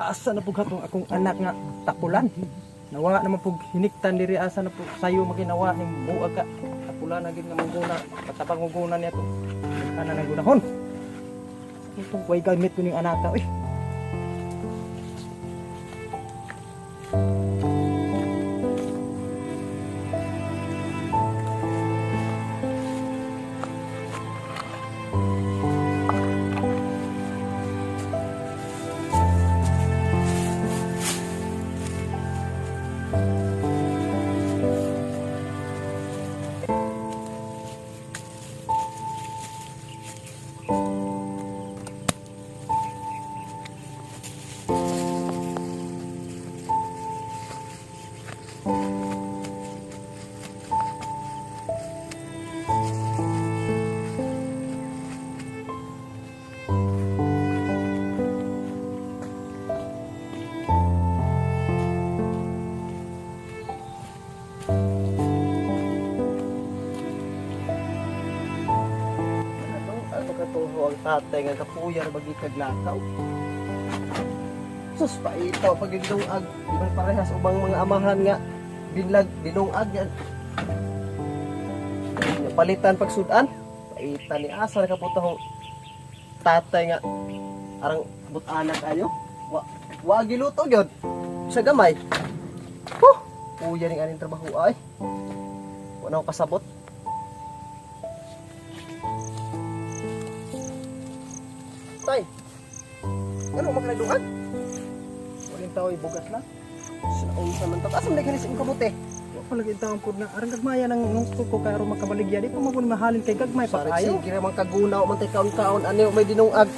Asa na pug hatong akong anak nga tapulan. Nawa naman pug hiniktan diri, asa na pug sayo makinawa ning buag ka. Tapulan na gid nga mangguna, patabang uguna niya to. Ana nang gunahon. Itong way gamit ko ning anak ka, uy. Ano ano ka to ang tatay nga kapuyar bagi kaglakaw. Sus, paitaw pag gidungag, di ba parehas ubang mga amahan nga binlag dinungag yan. Nya, palitan pagsudan, paita ni asa na kaputahong tatay nga arang butana kayo. Wa wa giluto gyud sa gamay. Huh, puya ning aning trabaho ay. Wa na ako kasabot. Tay, ano makanadungan? Waling tao ibugas lang. Unsa man to? Asa man daghan sa imong kamote? Wa pa lagi taon pud na arang gagmaya nang nungko ko kay aron makabaligya, di pa mo mahalin kay gagmay pa Sarit kayo. sige ra man kagunaw man tay kaon-kaon ani may dinungag.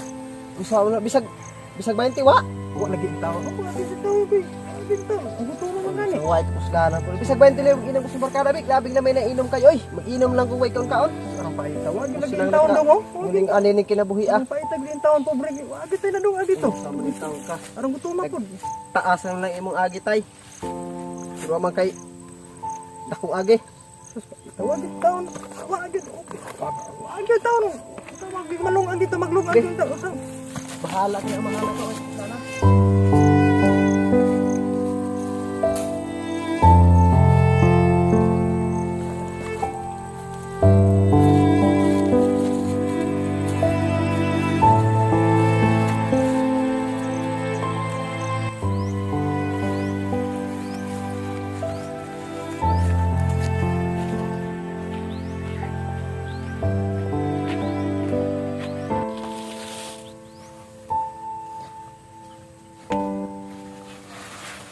Usa na bisag bisag 20 wa. Wa lagi taon. Ako lagi tao bi. Lagi taon. Ang gusto mo man gani. So white kusganan ko. Bisag 20 lang inom ko sa barkada big, labing na may nainom kayo oy. Mag-inom lang kung way kaon-kaon. Arang paita wa lagi Silang taon dong oh. Muning ani ning kinabuhi ah. Ang paita lagi taon pobre. Wa gi tayo na dong agi to. Unsa man taon ka? Arang gusto mo pud. Taas na lang imong agi tay. Pero man kay dakong agi. Sus, paita wa gi taon. Wa gi wa gi taon. Wa gi malung agi to maglung agi to. Bahala kay amahan ko oy. Sana.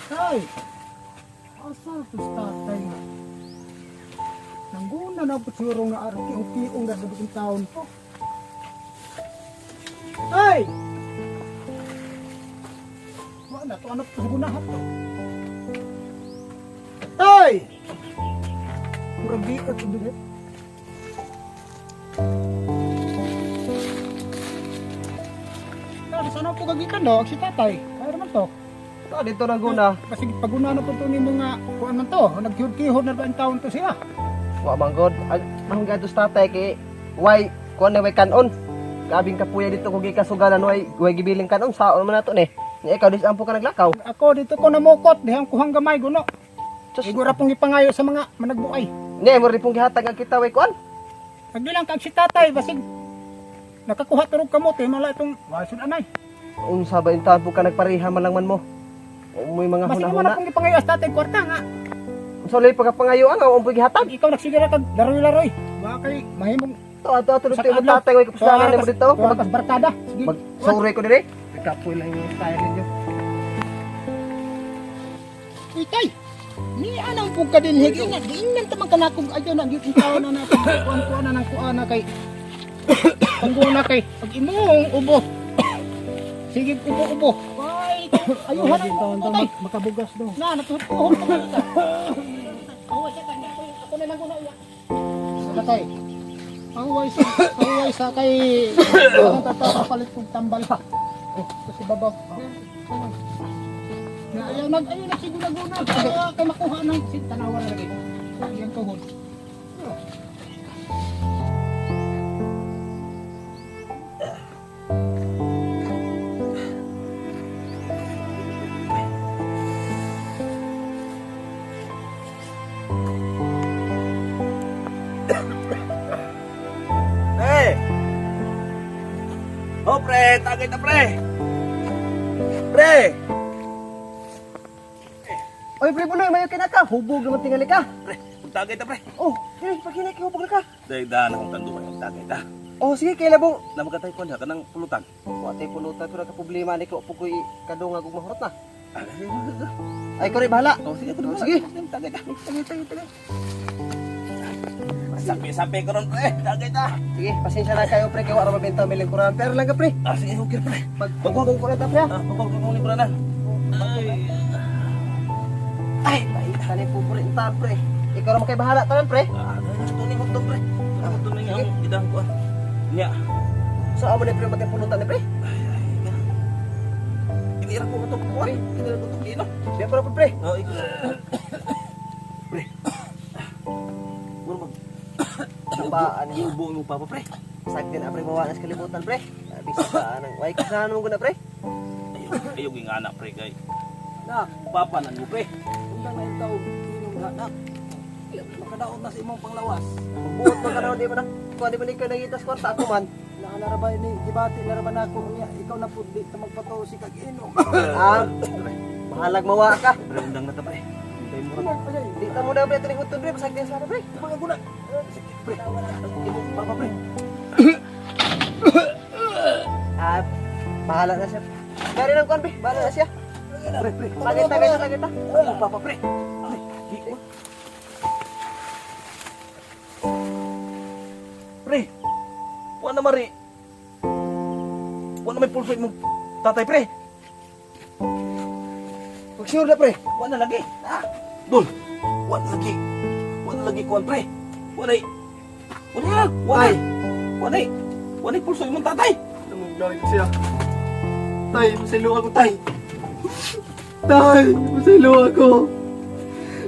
Tay! Asa to sa tatay nga? Nangguna na po siguro nga araw kiong-kiong na sa taon to. Tay! Wala to, ano po sa gunahan to? Tay! Murag di ka to dili. Tay, sana po gagitan do, si tatay. Kaya naman to. To dito nang guna. Kasi paguna na po ito ni mga kuan man to, naghihod-kihod na ba ang taon to sila. Wa man god. Ang gadto sa tatay kay way kuan na way kanon. Gabing kapuya dito kung gikasugalan way way gibiling kanon saon man nato ni. Nya ikaw dis ampo ka naglakaw. Ako dito ko namukot, dihang kuhang gamay guno. Sus, Igura pong ipangayo sa mga managbuay. nya mo rin pong gihatag ang kita way kuan. Nagdilang kag si tatay, basig nakakuha turog kamote, mala itong wasun anay. Unsa ba intaon po ka nagpareha man lang man mo? Umoy mga Basig mo hunahuna. na pong ipangayo sa tatay kwarta nga. Unsa lay pagkapangayo ang ang pong gihatag? Ikaw nagsigara kag laroy-laroy. Wa kay mahimong To ato ato Sa dito mo adlaw. tatay way kapuslanan nimo dito. Tuwa kas barkada. Sige. Mag sorry ko dire. Kapoy lang yung style ninyo. Uy, tay! Ni anang pug ka din higin na giingnan ta man kanakog ayaw na gyud taon na nato kuan kuan na nang kuan na kay pangguna kay pag imong ubo sige ubo ubo ay ayuhan Lagi ang taon ubo to tay makabugas dong. na natuhod ka man ka. Away sa kanya ako na lang guna iya sa tay away sa kay ang tataw palit kog tambal ha oh kasi babaw. Away. Na ayaw nag sigula guna kaya kay makuha nang si tanawa na lagi. Iyang tuhod. Pre, tagay ta pre. Pre. Oy, pre Buloy, mayo kinaka. Hubog naman tingali ka. Pre, magtagay ta pre. Oh, pre, paghinay hubog na ka. Dahil daan akong tanduay, magtagay ta. Oh, sige, kay labong. Namakatay ko na kanang pulutan. Wa tay pulutan ko na ka problema ni ko pugoy kadungag ug mahurot na. Ah, Ay, ko rin bahala. Oh, sige, Oh, sige. Tagay ta. Tagay, tagay, tagay. Sapi-sapi ko ron pre. Tagay ta. Sige, pasensya na kayo pre, kay wa ra mabenta ang lingkuran. Pero lang ka pre. Ah, sige, okay pre. Pagpagong ko na ta pre. Ah, pagpag ko ni Branan. Ay. Ay, paita ni pupuri ta pre. Ikaw ra makay bahala tanan pre. Ah, ito ni hotdog pre. Ito ni ang gidang ko. Nya. So amo ni pre matay pulutan ni pre. Ay, ay. Inira ko itong kuwan. Inira ko itong kino. Diya pa ra pre. Oh, ikaw. Pre. Mura mag Sapa ani iubo mo papa pre. Sagdi na pre mawa na sa kalibutan pre. Bisa pa anang way kasahan mo guna pre. Ayaw, ayaw ging anak pre kay. Nak, Papa nan mo pre. undang na yung taog inom ha, nak. Makadaot na sa imong panglawas. Buot pa ka di ba na. Kuha di ba ni ka nangita sa kwarta ako man. Naa na ra ba ni gibati na ra ba nako unya ikaw na pud di ta magpatuo si kag inom. Ah, bahalag mawa ka. Pre, undang na ta pre. Hintay mo ra. Di ta mo na pre tuning utod pre, pasagdi sa pre. Mga guna. Sige pre. Imo papa pre. Ah, bahala na siya. Gari lang kuan pre, bahala na siya. Pre, pre. Tagay tagay tagay ta. Imo papa pre. Pre, di ko. Pre. Wa na mari. Wa na may pulso imong tatay pre. Pag sure na pre. Wa na lagi. Ah, dol. Wa na lagi. Wa na lagi kuan pre. Wa na. Wa na. Wa na. Wa na. Wa na pulso imong tatay. Namugdaling siya. Tay, masilo ako, tay. Tay, masilo ako.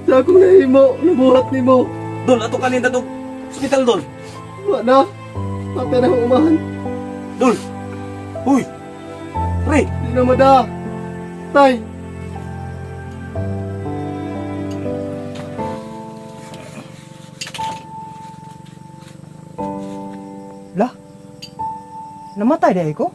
Sa akong nahimo, nabuhat nimo. Dol, ato kanin tatong hospital dol. Wa na. Patay na akong umahan. Dol. Uy. Pre, Di na mada. Tay. Lah. Namatay dai ko?